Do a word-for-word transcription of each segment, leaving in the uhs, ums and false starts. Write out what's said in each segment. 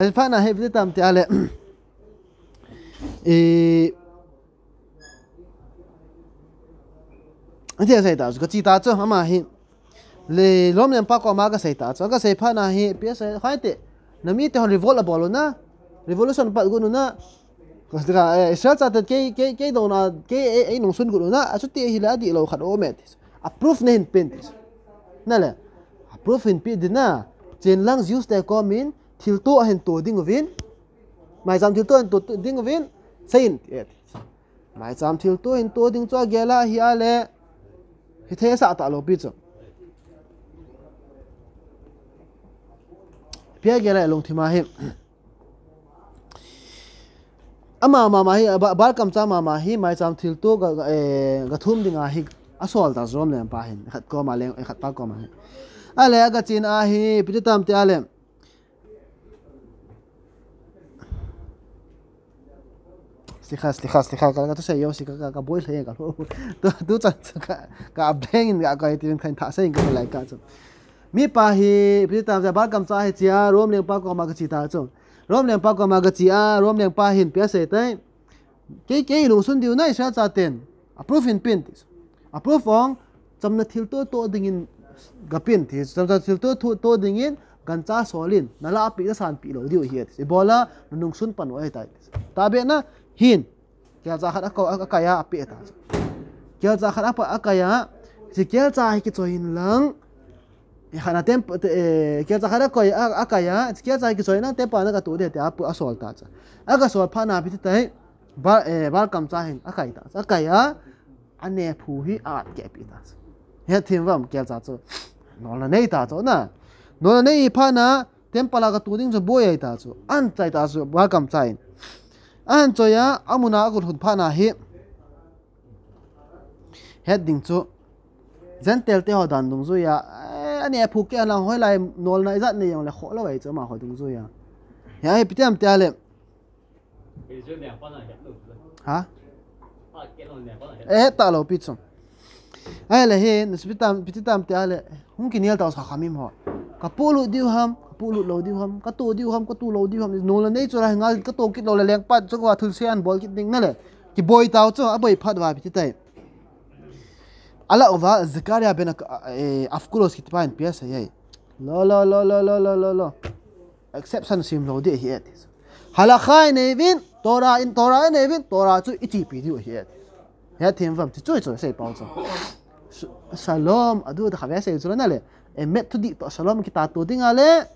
Phat na hi ipi ti tam ti a le. I, ati a sei ta chu, ka chi ta chu, ama hi. Le, Rom lengpa koma ka sei ta chu, ka sei phat na hi, P S A khai te. Na mite hon revolt a bol u na. Revolution pat gun u na. Ka, eh, Israel chate kei, kei, kei dona, kei, ei, ei nungsun gun u na. Achuti hi le adih lou khat um e ti. A proof na hin pen ti. Na le. A proof hin pe ding na. Chen lang Jews te komin, thilto a hin to ding uvin. Maicham thilto a hin to ding uvin. Sei in ti. Maicham thilto hin to ding chu a gel a hi a le. Hi thei sa ta lou pi chu. Pi a gel a lungthim a hi. Ama mama hi, a ba-, Bar Kamcha mama hi, maicham thilto ga, ga, eh, ga thum ding a hi, a sol ta Rom lengpa hin, khat koma leng, eh, khat pa koma hin. A le, a ka chin a hi, ipi ti tam ti a le. Sikha, sikha, sikha, ka, ka tu sei yo, sikha, ka, ka boi le, ka lo. Tu, tu chan, ka, ka abdeng in, ka, ka, ti, kan tha sei, ka, lai, ka, chu. Mi pa hi, ipi ti tam ti a, Bar Kamcha hi, chia, Rom lengpa koma ka chi ta chu. Rom lengpa koma ka chi a, Rom lengpa hin, P S A tai. Kei, kei lungsun diu na Israel chaten. A proof in pen ti. A proof ong, chamna thilto to dingin ga pen ti. Chamna thilto to, to dingin gancha solin. Na la pi na san pi lou diu hi ti. Ibola na nungsun pan u ahi tai. Ta be na hin. Kelcha khat a ko, a, a kaya a pe ta. Kelcha khat a pa a kaya. Si kelcha hi kichoi in lang. E, khana tem, te, e, kelcha khat a koi a, a kai a, kelcha kichoi na te pa na ka tu de te a pu a sol ta cha. A ka sol pha na pi te tai, ba, e, Bar Kamcha hin a kai ta cha. A kai a, a ne phu hi a ke pi ta cha. He thim vam kelcha chu. Nol na nei ta chu na. Nol na nei pha na, tem pa la ka tu ding chu boi ai ta chu. An chai ta chu, Bar Kamcha in. An choi a, a mun a a kul hun pha na hi. Het ding chu. Gentile te ho dan dungjui a. Eh, ani a phuk ke lang hoi lai nol na ijat nei jong le kho lo ai chu ama ho dungjui a. Ya, eh, pitiam tia le. Ha? Eh, ta lo pi chu. Ai le he, nus pitam, pititam tia le. Hung kinial ta sa khamim ho. Ka pu lu diu ham, ka pu lu lo diu ham, ka tu diu ham, ka tu lo diu ham. Nol na nei chu la ngal ka tu kit lo le leng pat chu ka thul se an bol kit ding na le. Kiboi tau chu, a boi phat va piti tai. Ala ova Zakaria ben, eh, Avkulos kiti pa in P S A ai. Lo, lo, lo. Exception sim lo di hi et. Halakha nei vin, Torah in, Torah nei vin, Torah chu i chi pi diu hi et. He thim vam chu chu sei pau chu. Shalom, adu da khave sei chu na le. Emet tu di to shalom kita tu ding a le.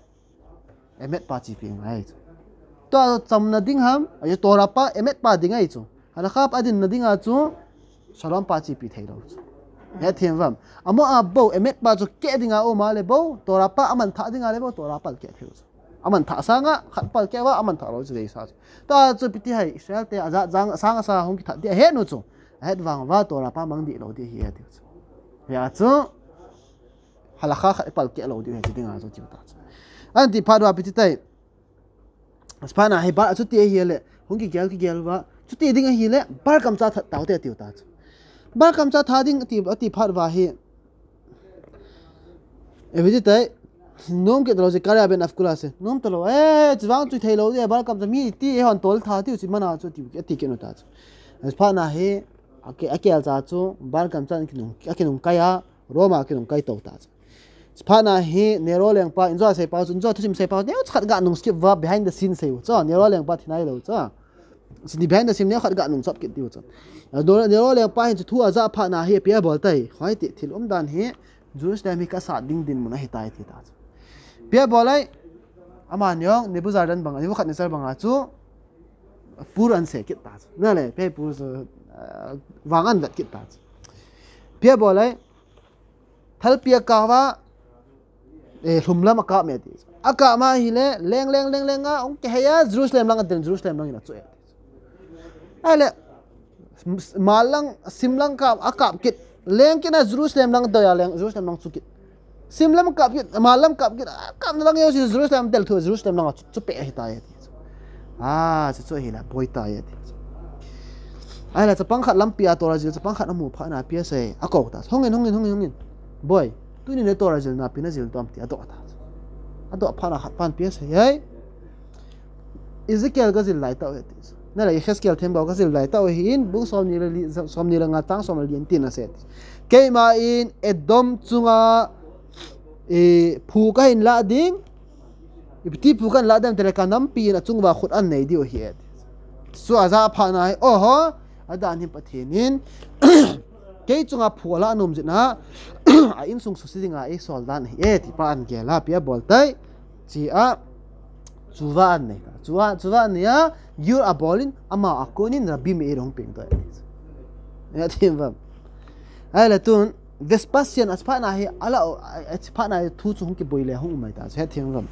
Emet pa chi pi ngai chu. To chamna ding ham, ayo Torah pa, emet pa ding ai chu. Halakha pa din na ding a chu, shalom pa chi pi thei lo chu. He thim vam. Amo a bo, emet pa chu ke ding a o ma le bo, Torah pa aman tha ding a le bo, Torah pa ke thei lo chu. Aman tha sanga, khat pa ke va, aman tha lo chu dei sa chu. Ta chu piti hai, Israel te a za, zang, sang sa hung ki tha di a he nu chu. A het vang va, Torah pa mang di lo di hi he di chu. Ya chu. Halakha khat i pal ke lo diu he chi ding a chu tiu ta chu. An ti phat va piti tai. Spana hi ba chu ti hi le. Hung ki gel ki gel va. Chu ti ding hi le. Bar Kamcha that tau te tiu ta chu. Bar Kamcha tha ding ti, ti phat va hi. E piti tai. Nom ke lo Zakaria ben Avkulos. Nom to lo. Eh, chu vang chu thei lo de Bar Kamcha mi ti e hon tol tha tiu chi mana chu tiu ke ti ke no ta chu. Spana hi. A ke, a ke al cha chu. Bar Kamcha ki nung, a ki nung kai a. Roma ki nung kai to ta chu. Spana hi Nero lengpa, injo sei pau chu, injo thusim sei pau, neo khat ga nung skip va behind the scene sei u chu. Nero lengpa thinai lo chu. Sini behind the scene neo khat ga nung chop kit diu chu. Nero, Nero lengpa hin chu thu a ja pha na hi pia bol tai. Hoi ti thil um dan hi Jerusalem hi ka sa ding din mun a hi tai ti ta chu. Pia bol ai. Ama neo Nebuzaradan bang, Nebuchadnezzar bang a chu. Pur an se kit ta chu. Na le, pe pur chu, ah, vang an vet kit ta chu. Pia bol ai. Thalpi a kap a, eh, lhum lam a kap me ti. A kap ma hi le, leng, leng, leng, leng a, ong ke hei a, Jerusalem lang a den, Jerusalem lang in a chu e. A le, s-, s-, mal lang, sim lang kap, a kap kit. Leng kit na Jerusalem lang doi a leng, Jerusalem lang chu kit. Sim lam kap kit, mal lam kap kit, a kap na lang yo si Jerusalem del thu, Jerusalem lang a chu, chu pe hi ta e ti. Ah, chu chu hi la, boi ta e ti. Ai la, chapang khat lampi a Torah zil, chapang khat a mu pha na P S A. A ko ta. Hongin, hongin, hongin, hongin. Boi, tuni le Torah zil na pi na zil tom ti a do ta. A do pha na khat pan P S A. Ai. Ezekiel kajil lai tau ahi ti. Nale, Ezekiel themgao kajil lai tau ahin, bung somni le li, somni le nga chang som le li in tin asei. Keima in Edom chunga, eh, phu kahin lah ding, ipi ti phu kahin lah ding tile kanampi in achunguva khut anei diu ahi ati. Chu ajah phat nahi, oho, adan hi Pathen in, kei chunga phu alah nom jeh in, a insung suse dinga eisol dan ahi e, ti pa angel a, ipi abol tai, chia, chuva anei. Chuva, chuva anei a, giul abol in, ama a kon in Rabbi Meir ahung peng tai. Athi em? Ahile tun, Vespasian, achi phat nahi, ala, achi phat nahi thu chu hung kiboi le, hung um ahi ta, athi em?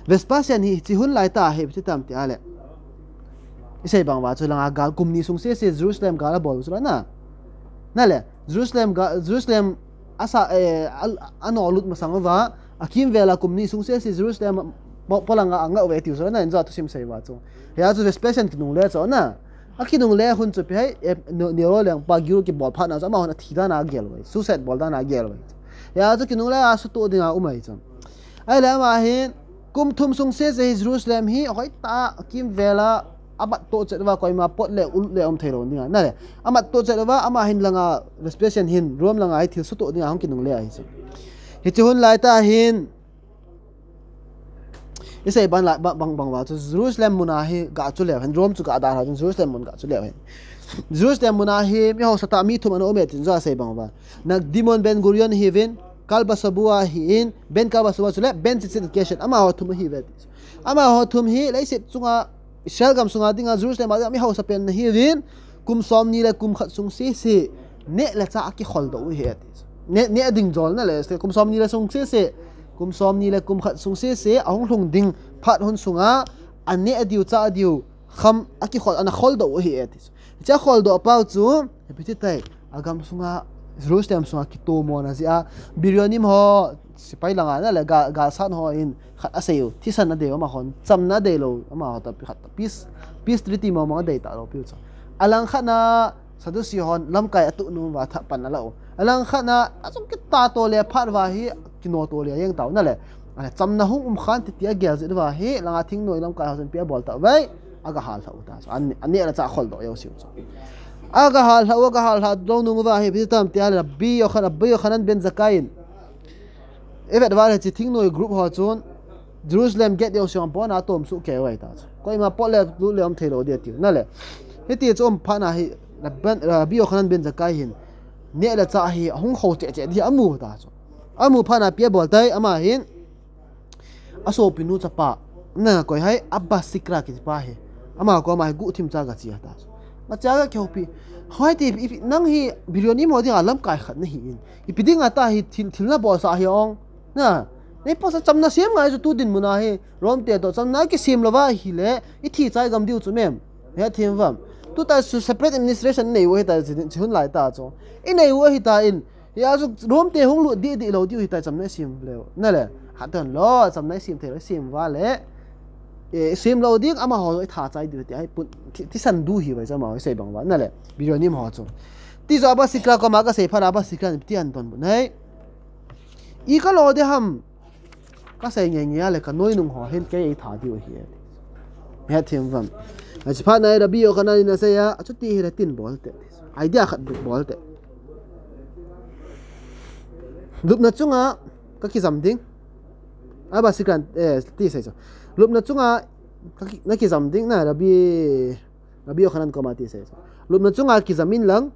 Vespasian hi, hiche hun lai tah hi, ipi ti tam tile. Isei bang uva chu langa gal kum ni sung sese Jerusalem gal abol chu la na. Nale, Jerusalem ga, Jerusalem asa, eh, a, anolut masang uva, akimvel a kum ni sung sese Jerusalem po, polanga angah uve tiu chu la na, injo thusim sei uva chu. Hia chu Vespasian kinungle chu na. Akinungle hun chu ipi ham, eh, Nero lengpa giul kibol phat na chu amahon athi dan a agel uve. Suicide bol dan a agel uve. Hia chu kinungle a sutoh dinga um ahi chu. Ahile ama hin, kum thum sung sese hi Jerusalem hi, ahoitah a, akimvel a, amat toh chet uva koima pot le, ul le um thei lou dinga. Nale, amat toh chet uva, ama hin langa, Vespasian hin, Rome langa hi thil sutoh dinga hung kinungle ahi chu. Hiche hun lai tah hin, isei bang la, ba, bang, bang uva chu, Jerusalem muna hi gah chu leu hen, Rome chu gah dalha chun, Jerusalem mun gah chu leu hen. Jerusalem muna hi, mi haosa tah mi thum ana um e tin jo asei bang uva. Nakdimon Ben Gurion ahiuvin, Kalba Sabua ahin, Ben Kalba Sabua chule, Ben Tzitzit Keshet, amaho thum ahiuve. Amaho thum hi, leiset chunga, Israel gam sunga dinga, Jerusalem a dinga, mi haosa pen ana hiuvin, kum somni le kum khat sung sese, neh le chah a kikhol doh u ahi ati. Neh, neh ding jol nale, kum somni le sung sese, kum somni le kum khat sung sese, ahung lhung ding phat hun sunga, aneh diu, chah diu, kham, akikhol, ana khol doh u ahi ati. Hiche akhol doh pau chu, ipi ti tai, agam sunga, Jerusalem sunga kitomona jeh a, Biryonim ho, sepai langa nale, ga, galsat ho in, khat asei u, thisan adei u, amahon, chamna adei lou, amaho toh, khat, peace, peace treaty mong mong adei talou piu chu. Alang khat na, Sadducee hon, lamkai atuh nom uva thah pan alah u. Alang khat na, achung kit ta to le, phat uva hi, kino to le, jeng tau nale. Ahile, chamna hung um khan titi agel jeh uva hi, langa thingnoi lamkai ho chun ipi abol tauve, aga hallhah u ta chu. An, aneh le chah khol doh jouse u chu. Aga hallhah u, aga hallhah doh nung uva hi, ipi ti tam tile, Rabbi Yochanan, Rabbi Yochanan ben Zakkai in. Ivet uva le hiche thingnoi group ho chun, Jerusalem gate jouse u abona atom soh kei u ahi ta chu. Koima pot le, lut le um thei lou ding atiu. Nale. Hiti chu um phat na hi, Rabban, Rabbi Yochanan ben Zakkai hin, neh le chah hi, ahung khol cheh cheh ding amu ta chu. Amu phat na ipi abol tai, ama hin, asopinu chapa, na koi ham, Abba Sikra kiti pa hi. Ama koma hi guhthim cha gache ta chu. Gache a gakihoupi. Hoiti, ipi, nang hi Biryonim ho dinga lamkai khat nahi in. Ipi dinga tah hi thil, thil nabolsah hi ong. Na, nei posa chamna sem ngai chu tu dinmun a hi. Rome te toh chamna kisem louva ahile, ithi chai gam diu chu mem. Athi em? Tuta chu separate administration inei u ahi ta chu, hiche hun lai tah chu. Inei u ahi ta in, Hia chu Rome te hung lut dih dih lou diu ahi ta chamna isem leu. Nale, hatah in lo, chamna isem thei lou, isem uva le. E, isem lou ding, amaho itha chai diu ti ahi pon, thi, thisan diu ahi uve chu amaho isei bang uva. Nale, Biryonim ho chu. Ti chu Abba Sikra koma kasei phat a Abba Sikra in ipi ti adonbut ham. I kalo ding ham. Kasei nge nge a le kanoi nung ho hin kei eitha diu ahi. Athi em? Achi phat na Rabbi Yochanan in asei a, achuti hile tin bol te. Idea khat bol te. Lupna chunga kakijam ding. Abba Sikra in, eh, ti sei chu. Lupna chunga kaki, nakijam ding na Rabbi Rabbi Yochanan koma ti sei chu. Lupna chunga kijam in lang,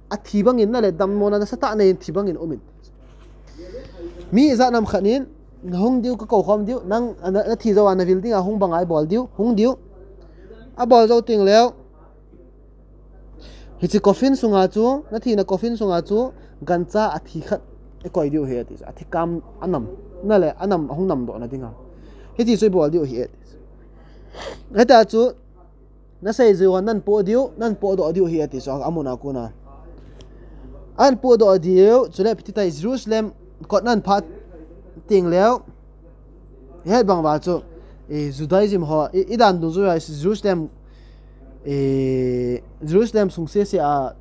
athi bangin nale, dammona nasatah nei in thi bangin um in. Mi ijat ham khat in, nahung diu kakou khom diu, nang, na, nathi jou a navil dinga hung banga ibol diu, hung diu. Abol jou teng leu. Hiche coffin sunga chu, nathina coffin sunga chu, gancha athi khat ikoi diu ahi ati chu. Athi kam anam, nale, anam, ahung nam doh na dinga. Hiti chu ibol diu ahi ati chu. Hita chu, Nasei jeh uva nahin poh diu, nahin poh doh diu ahi ati chu, amun a kona. Ahin poh doh diu, chule ipi ti tai Jerusalem kot nahin phah teng leu. Ihet bang uva chu, eh, Judaism ho, i, idan dungjuiya Jerusalem, eh, Jerusalem sung sese a,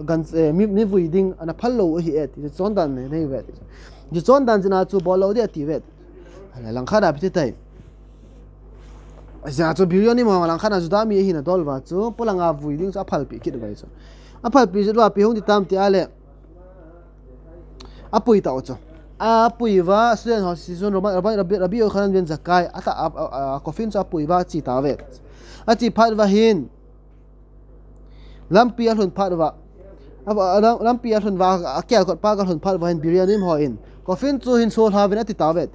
gan, eh, mi, mi vui ding, ana phal lou ahi e, ti chondan nei, nei uve. Ti chondan jeh a chu bol lou ding ati uve. Alang khat a ipi ti tai. Ajeh chu Biryonim ho lang khat a Juda mi ahina dol uva chu, polanga vui ding chu aphalpeh kit uva chu. Aphalpeh jeh uva ipi hung ti tam ti ahile, apui tau chu. Apui uva, student ho si sun Rabbi, Rabbi, Rabbi Yochanan ben Zakkai, ata, a, a, a, coffin chu apui uva, ache tauve. Ache phat uva hin, lampi alhun phat uva, a, a, lam-, lampi alhun uva, akelkot pa kalhun phat uva hin Biryonim hon, coffin chu hin sol lhauvin ati tauve.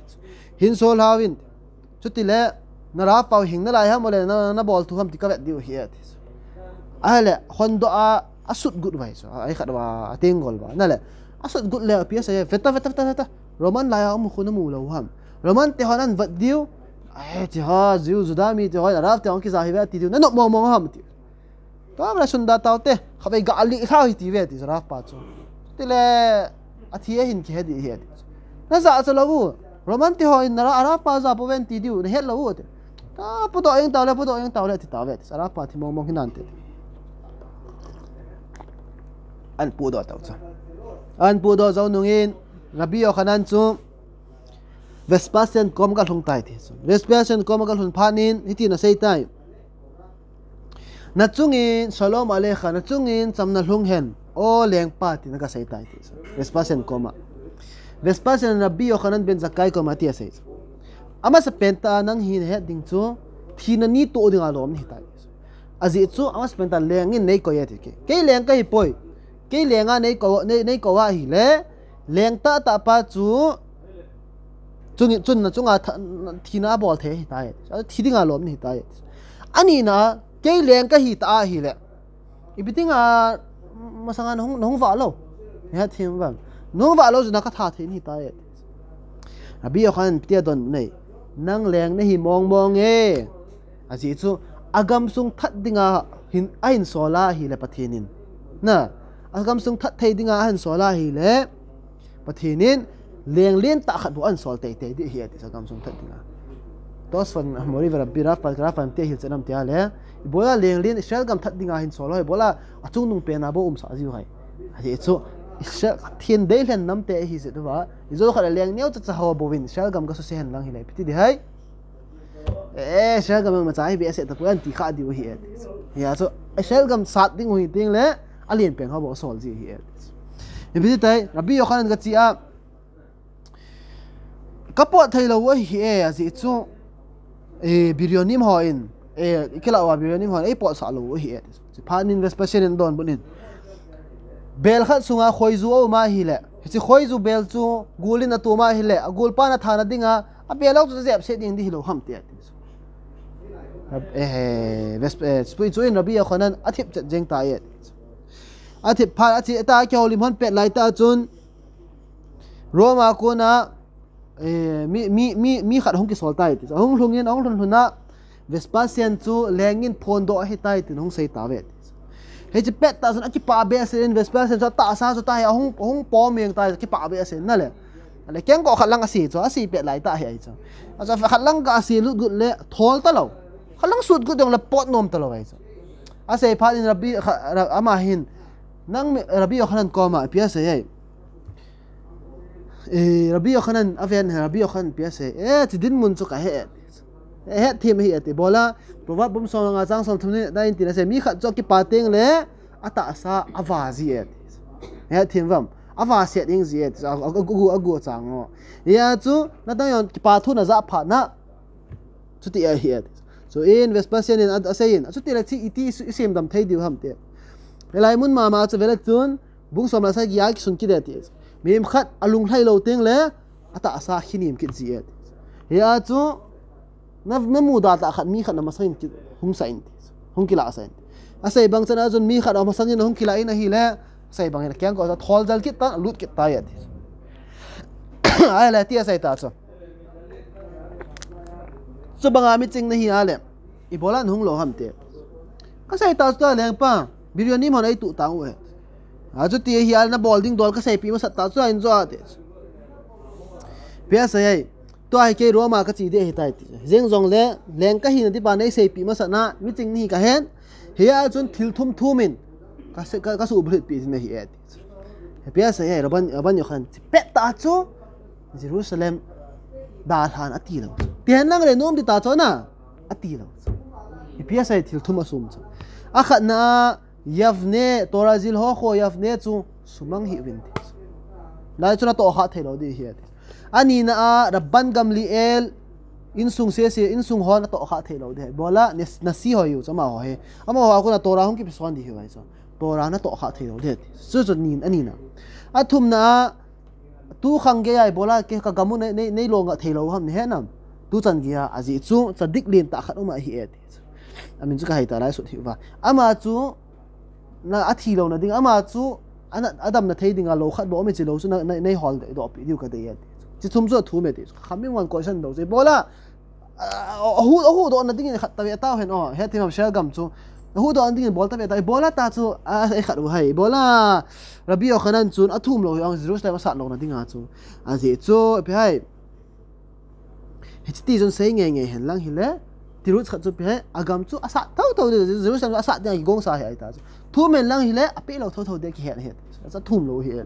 Hin sol lhauvin, chutile, na Rav pau hing nalai ham, ole na, nabol thu ham ti kavet diu ahi ati. Ahile, hondoh a, asut got uva chu, a, ai khat uva, atenggol uva. Nale, asut got le, ipi asei, veta, veta, veta, veta. Roman lai a um khu namu lou ham. Roman te hon ahin vet diu. Ai, ti ho, Jew, Juda mi te hon, Rav te hon kija ahiuve ti diu. Nanop mong mong ham ti. Tua le sunda taute, khatvei ga li lhau hite ve ti Rav pa chu. Tile, athi ahin kihe ding ahi ati. Najah cha lou u. Roman te hon na Ra-, Rav pa jah pouve ti diu, nahet lou u ti. Ta, pudoh jeng taule, pudoh jeng taule ti tauve ti. Rav pa thi mong mong hinante. Ahin pudoh tau chu. Ahin pudoh jou nungin, Rabbi Yochanan chu, Vespasian kom kalhung tai ti chu. Vespasian kom kalhun phat in, hitin asei tai. Nachungin, Shalom Alecha, nachungin chamna lhung hen, O lengpa, tin aga sei tai ti chu. Vespasian koma. Vespasian Rabbi Yochanan ben Zakkai koma ati asei chu. Amasapen tah a nang hi nahet ding chu, thina ni toh dinga lom nahi tai. Ajeh chu, amasapen tah a leng in neikoi e ti kei. Kei leng kahi poi. Kei leng a neiko, nei, neiko ahile, leng tahtah pa chu, chungin, chun nachunga tha-, thina abol thei ahi tai. Thi dinga lom nahi tai. Anina, kei leng kahi tah ahile, ipi dinga masanga nahung, nahung vah lou. Nahet them uvem. Nahung vah lou jeh a katha thei nahi tai. Rabbi Yochanan ipi ti adonbut em. Nang leng nahi mong mong e. Ajeh chu, agamsung that dinga hin, ahin sol ahile Pathen in. Na, agamsung that thei dinga ahin sol ahile Pathen in, leng lentah khat bou ahin sol teitei ding ahi ati chu agamsung that dinga. Tosfot Mori ve Rabbi Rav pa, Rav pa te hilchen am tia le. Ibola leng len Israel gam that dinga ahin sol ho, ibola achungnung pena bou umsah jiu ham. Ajeh chu, Israel, Pathen deilhen namte ahi jeh uva. Ijou khat a leng neocha cha ho bouvin Israel gam gasuse hen lang hile, ipi ti ding ham. Eh, Israel gam imacha hi behseh tapoi, ahin ti kha diu ahi e. Hia chu, Israel gam sat ding u hi teng le, alen pen ho bou sol ji ahi e. Ipi ti tai, Rabbi Yochanan gache a, kapot thei lou u ahi e, ajeh chu, eh, Biryonim hon, eh, ikilah uva Biryonim hon, eipot sah lou u ahi e. Chuphat in Vespasian in adonbut in. Bel khat sunga khoiju aum ahile, hiche khoiju bel chu gul in atom ahile, agul pan athana dinga, abel ho chu ajep set ding ding hilou ham ti ati. Eh, Ves-, eh, chuphat chun Rabbi Yochanan athip chet jeng tai. Athip phat a che ta, kihoulim hon pet lai tah chun, Rome a kona, eh, mi, mi, mi, mi khat hung kisol tai ti. Ahung lhungin, ahung lhun lhun a, Vespasian chu leng in phondoh ahi tai tin hung sei tauve ti. Hiche pet tah chun akipah behseh in Vespasian chu atahsa chu tahi ahung, ahung pom jeng tai, akipah behseh in nale. Ale kengkoh khat lang ase chu, ase pet lai tah ahi chu. Achu khat lang ga ase lut got le thol talou. Khat lang sut got jong le pot nom talou ahi chu. Asei phat in Rabbi, kha-, Ra-, ama hin, nang mi, Rabbi Yochanan koma ipi asei e. Eh, Rabbi Yochanan, aven Rabbi Yochanan ipi asei. Eh, hiche dinmun chu kahe e. Eh, hethem ahi ati. Ibola, Proverb bung som le nga chang som thum ni, na in tin asei. Mi khat chu akipa teng le, atahsa ava ji e. Hethem uvem. Ava set jeng ji e. A, a, agu, agu chang o. Hia chu, natong jong kipa thu najah phat na. Chuti ahi e. Chuin Vespasian in a, asei in. Chuti le hiche iti i, isem dam thei diu ham ti. Hilai mun mama chu vele chun, Bung som le sagi a kisun kit e ti. Mihem khat alunglhai lou teng le, atahsa akhinim kit ji e ti. Hia chu, na, namuda tah khat mi khat na masangin ki, hung sah in ti. Hung kilah sah in. Asei bang chan a chun mi khat amasangin hung kilah in ahile, asei bang in kengkoh a thol jal kit tan, alut kit tai ti. Ahile ti asei ta chu. Chubanga miching nahi a le, ibola nahung lou ham ti. Kasei ta chu ta lengpa, Biryonim hon eituh tang u e. Achuti ahile nabol ding dol kaseipeh masat ta chu a in jo a ti. Ipi asei e, tua hi kei Rome a kache ding ahi tai ti. Jeng jongle, leng kahina dipa neiseipeh masat na, miching nahi kahen. Hia chun thil thum thum in, kase-, ka, kasuhbulhit peh ding nahi e ti. Ipi asei e, Rabban, Rabban Yochanan, pet tah chu, Jerusalem dalhan ati lou. Ti hen lang le nom di ta chu na. Ati lou. Ipi asei thil thum asum chu. Akhatna a Yavneh, Torah zil ho kho Yavneh chu sumang hih uvin ti. Lai chu natoh kha thei lou ding ahi ati. Anina a Rabban Gamliel insung sese, insung ho natoh kha thei lou ding ahi. Ibola, nas-, nasi ho ahiu chu amaho hi. Amaho a kona Torah hung kipe son ding ahiu ahi chu. Torah natoh kha thei lou ding ahi. Chu chu nin, anina. Athumna a, tu khang geiya ibola kei ka gam u nei, nei, nei lo ngah thei lou ham nahe nam. Tu chan geiya ajeh chu tzadik lentah khat um ahi e ti. Amin chu ka hei ta lai sut hi uva. Ama chu na athi louna ding, ama chu ana, adamna thei dinga lo khat bou um e chi lou chu na, na, nei hol doh pi diu ka dei e ti. Chi thum chu athum e ti. Khamin wan question doh chu ibola, a, a, ahu, ahuhdohna dingin khat tave tau hen o. Hethem Israel gam chu. Ahuhdohna dingin bol tave tau. Ibola ta chu, a, a khat u hai. Ibola Rabbi Yochanan chun athum lou hi ong Jerusalem asat louna dinga chu. Ajeh chu, ipi hai. Hiche ti chun sei ngeingei hen lang hile. Tirutz khat chu ipi hai. Agam chu asat thotho ding. Jerusalem chu asat dinga kigongsa hi ahi ta chu. Thum hen lang hile, apeh lou thotho ding kihet het. Athum lou hi e.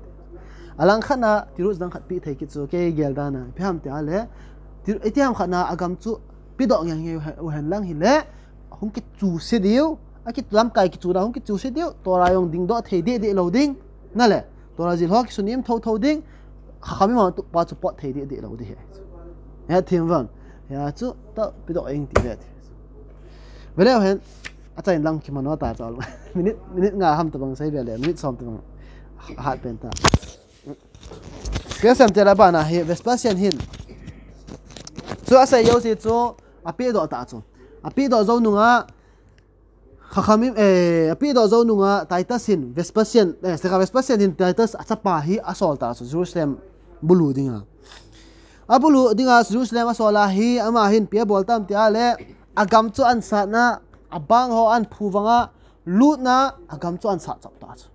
Alang khatna, tirutz dang khat pe thei kit chu, kei gel dan a. Ipi ham tia le, ti, iti ham khatna, agam chu pedoh ngeingei u hen lang hile, hung kichu se diu, aki lamkai kichu da, hung kichu se diu, Torah jong dingdoh thei deh deh lou ding. Nale, Torah zil ho kisunem thotho ding, Chachamim a tu pa chu pot thei deh deh lou ding ahi. Hethem uvem. Hia chu, ta pedoh ing ti ve ti. Ve leu hen, achaina lang kiman u ta chu. Minute, minute nga ham tabang sei ve le, minute som tabang. Hat pen ta. Piasem te la bana hi, Vespasian hin. Chu asei jouse chu, apedoh ta chu. Apedoh jou nunga, Chachamim, eh, apedoh jou nunga, Titus hin, Vespasian, eh, seka Vespasian hin Titus achapa hi asol ta chu, Jerusalem bulu dinga. Abulu dinga Jerusalem asol a hi, ama hin ipi abol tam tia le, agam chu ansatna, abang ho ahin phu vanga, lutna, agam chu ansat chap ta chu.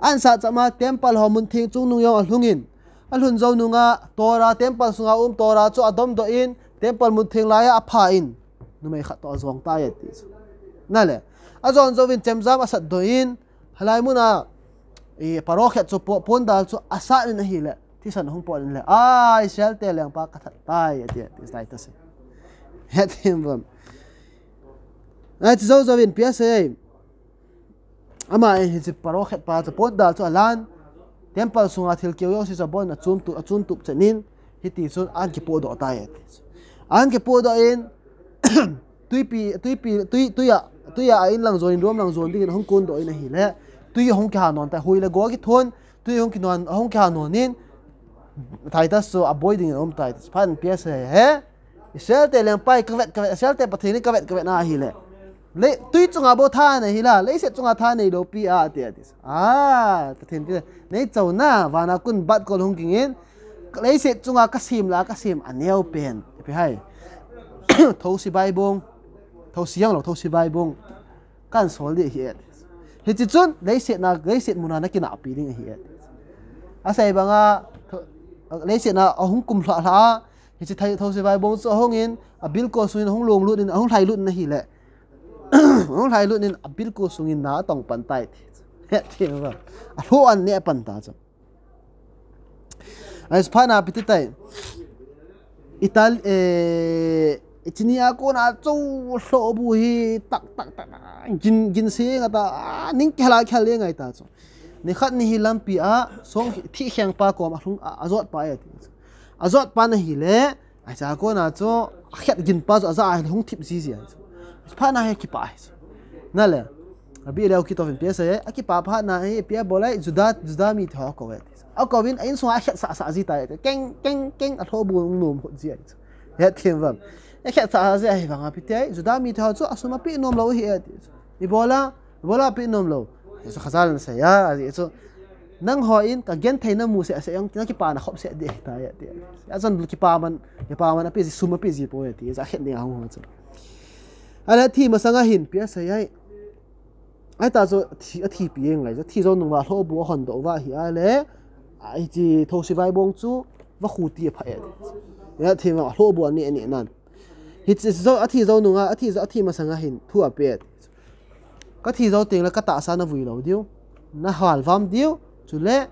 Ansat chap ma, temple ho mun theng chungnung jong alhungin. Alhun jou nunga, Torah, temple sunga um Torah chu adomdoh in, temple mun theng laiya apha in. Numei khat toh ajong tai ati chu. Nale. Ajon jouvin chemjam asat doh in, halai muna, i, parokhet chu po-, pondal chu asat in ahile, thisan ahung pot in le, a, Israel te lengpa kathat tai, ati, ati, tai ta se. Hethem uvem. Ahi chu jou jouvin ipi asei. Ama in hiche parokhet pa chu pondal chu alan, temple sunga thil keu jouse chu abon achun tup, achun tup chen in, hiti chun ahin kipodoh tai ati. Ahin kipodoh in, tuipi, tuipi, tui, tuiya, tuiya a in lang jon in, rom lang jon dingin ahung kondoh in ahile, tui ahung kiha non tai, hui le go kithon, tui ahung kinon, ahung kiha non in, Titus chu aboi dingin aum tai. Phat in ipi asei he. Israel te lengpa hi kavet, kavet, Israel te Pathen hi kavet, kavet na ahile. Le, tui chunga bou tha nei hila, leiset chunga tha nei lou pi a, ati, ati. A, Pathen pi, nei chou na, vana kon bat kol hung ging in, leiset chunga kasem la, kasem aneo pen. Ipi hai. Thosi vaibong. Thosi jang lou, thosi vaibong. Kahin sol ding ahi e. Hiche chun, leiset na, leiset muna nakinahpi ding ahi e. Asei banga, tho-, leiset na ahung kum lhah lhah a, hiche thai, thosi vaibong chu ahung in, abilkol sungin ahung long lut in, ahung lhai lut in ahile. Ahung lhai lut in, abilkol sungin na atong pan tai ti. Hethem uvem. Alhoh an neh pan ta chu. Ahi chu phat na ipi ti tai. Ital, eh, ichini a kona chu lhohbu hi tak, tak, tak, tak, gin, gin se nga ta, a, ning kihal a kihal le ngai ta chu. Nikhat ni hi lampi a, song thi kheng pa kom alhung a, ajot pa e ti. Ajot pa na hile, Ahi chu a kona chu, akhet gin pa chu aja a hung thip ji ji ahi chu. Phat na hi akipah ahi chu. Nale, Rabbi Eliyahu Kitov in ipi asei, akipah phat na hi, ipi abol ai, Juda, Juda mite ho akou e. Akouvin, a insunga akhet sah sah ji tai. Keng, keng, keng, alhohbu hung nom hot ji ahi chu. Hethem uvem. Akhet sah sah ji ahi vanga ipi ti ai, Juda mite ho chu asum apeh nom lou ahi e ti chu. Ibola, Ibola apeh nom lou. Hichu Khazal in asei a, ajeh chu. Nangho in kagenthei namu seh seh jong nakipana khop seh ding ahitai ati. Achun kipaman, kipaman apeh ji, sum apeh ji poi ati. Akhet ding ahung hung chu. Ahile athi masanga hin ipi asei ai. Ahi ta chu athi, athipi ngai chu. Athi jou nunga lhohbu ahon doh uva ahile. Ahi chu thosi vaibong chu vakhu ti apha e. Athi ma lhohbu aneh aneh nan. Hiche jou, athi jou nunga, athi jou, athi masanga hin thu ape. Kathi jou tengle katahsa navui lou diu, nahal vam diu, chule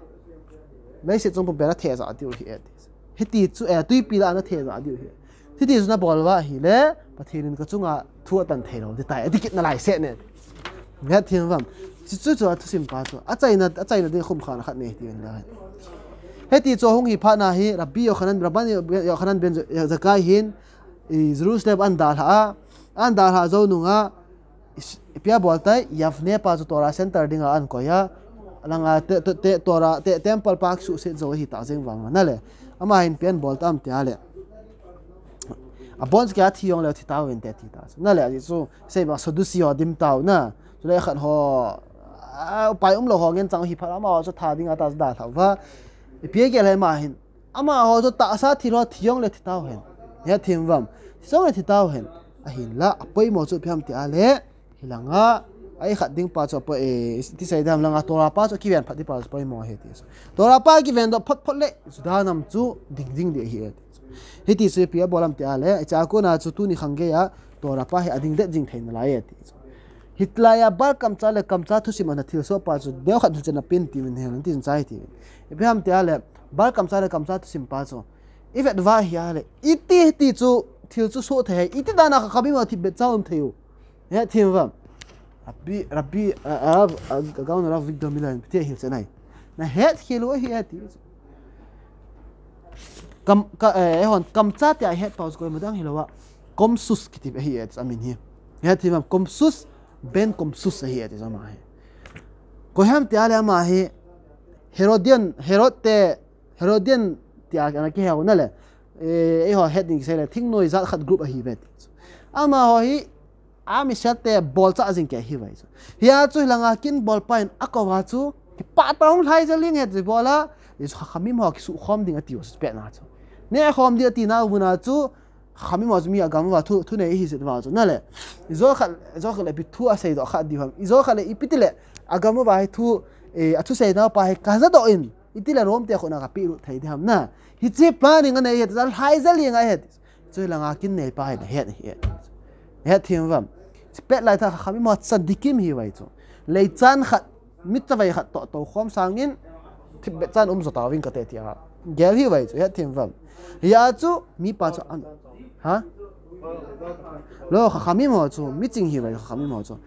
leiset chung pumpi a natheh jah diu ahi e. Hiti chu, eh, tuipi lah a natheh jah diu ahi. Hiti chu nabol uva ahile, Pathen in kachunga Thu atan thei lou ti tai, ati kit nalai seh ne. Hethem uvem. Chuchu chu athusim pa chu. Achaina, achaina ding khum khat nei ti ven la. Hiti chu hung hi phat na hi, Rabbi Yochanan, Rabbi Yochanan ben Zakkai hin, i Jerusalem ahin dalha a, ahin dalha jou nunga, i s-, ipi abol tai, Yavneh pa chu Torah Center dinga ahin koi a, alanga te, te, te, Torah, te, temple pa kisuhset jou ahi tah jeng vang a, nale. Ama hin ipi abol tam tia le. Abon chu kia thi jong le thi tauvin te ti ta. Nale, ahi chu, sei ba Sadducee ho dim tau na. Chule khat ho, a, upai umlou ho ngen chang hi phat amaho chu tha dinga ta dalha uva. Ipi agel ham ahin. Amaho chu tahsa thil ho thi jong le thi tau hen. Hethem uvem. Thi jong le thi tau hen. Ahinla, apoimo chu ipi ham tia le. Hilanga, a ikhat ding pa chu apo, eh, ti sei dam langa Torah pa chu kiven phat ding pa chu poimo ahi ti chu. Torah pa kiven doh phot phot le, Juda nam chu ding ding ding ahi e ti chu. Hiti chu ipi abol ham tia le, hiche a kona chu tuni khang geiya, Torah pa hi ading det jing thei nalai e ti chu. Hitilai a Baal kamcha le kamcha thusim ana thilsoh pa chu, neo khat thil chen apen ti min hen, ti chun chai ti. Ipi ham tia le, Baal kamcha le kamcha thusim pa chu. Ivet uva ahile, iti, iti chu, thil chu soh thei, iti dan a Chachamim ho thipbeh cha um thei u. Hethem uvem. Rabbi, Rabbi, a, a, a, a, gauna Rav Avigdor Miller in Pathen hilchen ahi. Nahet khel u ahi e ti. Kam, ka, eh, eihon, kamcha tia ihet pau chu koima dang hilou a. Komsus kiti ahi e ti amin hi. Hethem uvem, Komsus, ben Komsus ahi e ti ama hi. Koi ham tia le ama hi. Herodian, Herod te, Herodian tia ana kiheu nale. Eh, eiho het ding kisei le, thingnoi jat khat group ahi ve ti. Amaho hi, Am Israel te bolcha jing kei ahi vai chu. Hia chu hilanga kin bolpa in akou va chu, kipah tah a hung lhai jel ding ahi ti bol a, i chu Chachamim ho kisuh khom ding ati u chu pet na chu. Neh khom ding ati nau muna chu, Chachamim ho chu mi agam uva thu, thunei ahi jeh uva chu. Nale, ijou khat, ijou khat le ipi thu asei doh kha ding ham. Ijou khat le ipi ti le, agam uva hi thu, eh, athu sei nau pa hi kaja doh in, iti le Rome te khut na kapeh lut thei ding ham na. Hiche planning anei ahi, lhai jel ding ahi. Chu hilanga kin neipa hi nahet ahi. Hethem uvem. Chupet lai tah Chachamim ho tzadikim ahi vai chu. Leichan khat, mi chavai khat toh tou khom sangin, thipbeh chan um jo tauvin kate tia. Gel ahi vai chu, hethem uvem. Hia chu, mipa chu an. Ha? Lo, Chachamim ho chu, miching ahi vai Chachamim ho chu.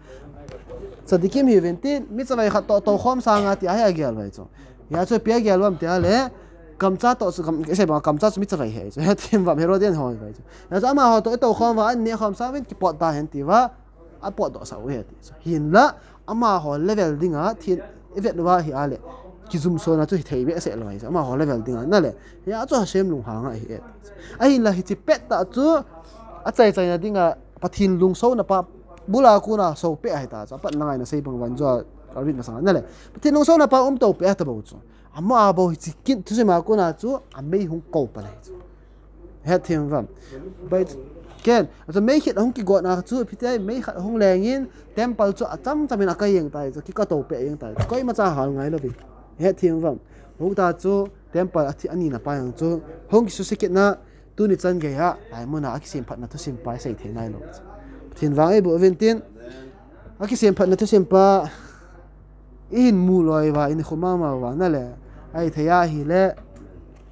Tzadikim ahi uvin tin, mi chavai khat toh tou khom sanga tia hi agel vai chu. Hia chu ipi agel uvem tia le, kamcha toh chu, kam, sei bang kamcha chu mi chavai ahi chu. Hethem uvem Herodian ho ahi vai chu. Hia chu amaho toh itou khom uva, an neh khom sangin kipot ta hen ti uva, apotdoh sah u ahi ti chu. Hinla, amaho level dinga, thin, ivet uva ahile, kijumsona chu hithei behseh lou ahi chu. Amaho level dinga, nale. Hia chu Hashem lunghanga ahi e. Ahinla hiche pet tah chu, achai chaina dinga, Pathen lungsona pa, bula kona sopeh ahi ta chu. Apat na ngaina sei bang van jo, Arvin masanga, nale. Pathen lungsona pa um to peh ahi ta bou chu. Ama a bou hiche kin, thusim a kona chu, amei hung kou pan ahi chu. Hethem uvem. Bai, ken, achu mei khat ahung kigot na chu, ipi ti a mei khat ahung lengin, temple chu achamcham in akai jeng tai chu, kikato peh jeng tai chu, koimacha hal ngai louvin. Hethem uvem. Hung ta chu, temple athi, anina pa jong chu, hung kisuse kit na, tuni chan geiya, lai muna akisemphatna thusim pa isei thei nai lou. Pathen vang eiboh uvin tin, akisemphatna thusim pa, ihin mu loi uva, ihin khum mama uva, nale. Ahithei ahile,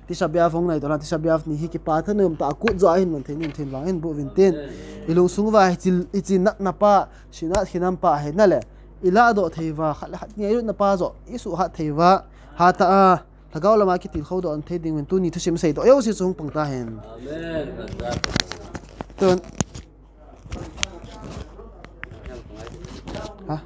Tisha B'Av hung nai toh na, Tisha B'Av ni hi kipah thanom tah a kut jo a ihin man thei nin Pathen vang eiboh uvin tin. Ilungsung uva hiche, hiche natna pa, sinat hinam pa hi nale. Iladoh thei uva, khat le khat ngailutna pa jo, isuhat thei uva. Hatah a, lhagao lama kitilkhou doh thei ding uvin tuni thusim seidoh jouse chu hung pang tahen. Amen. Tun. Ha?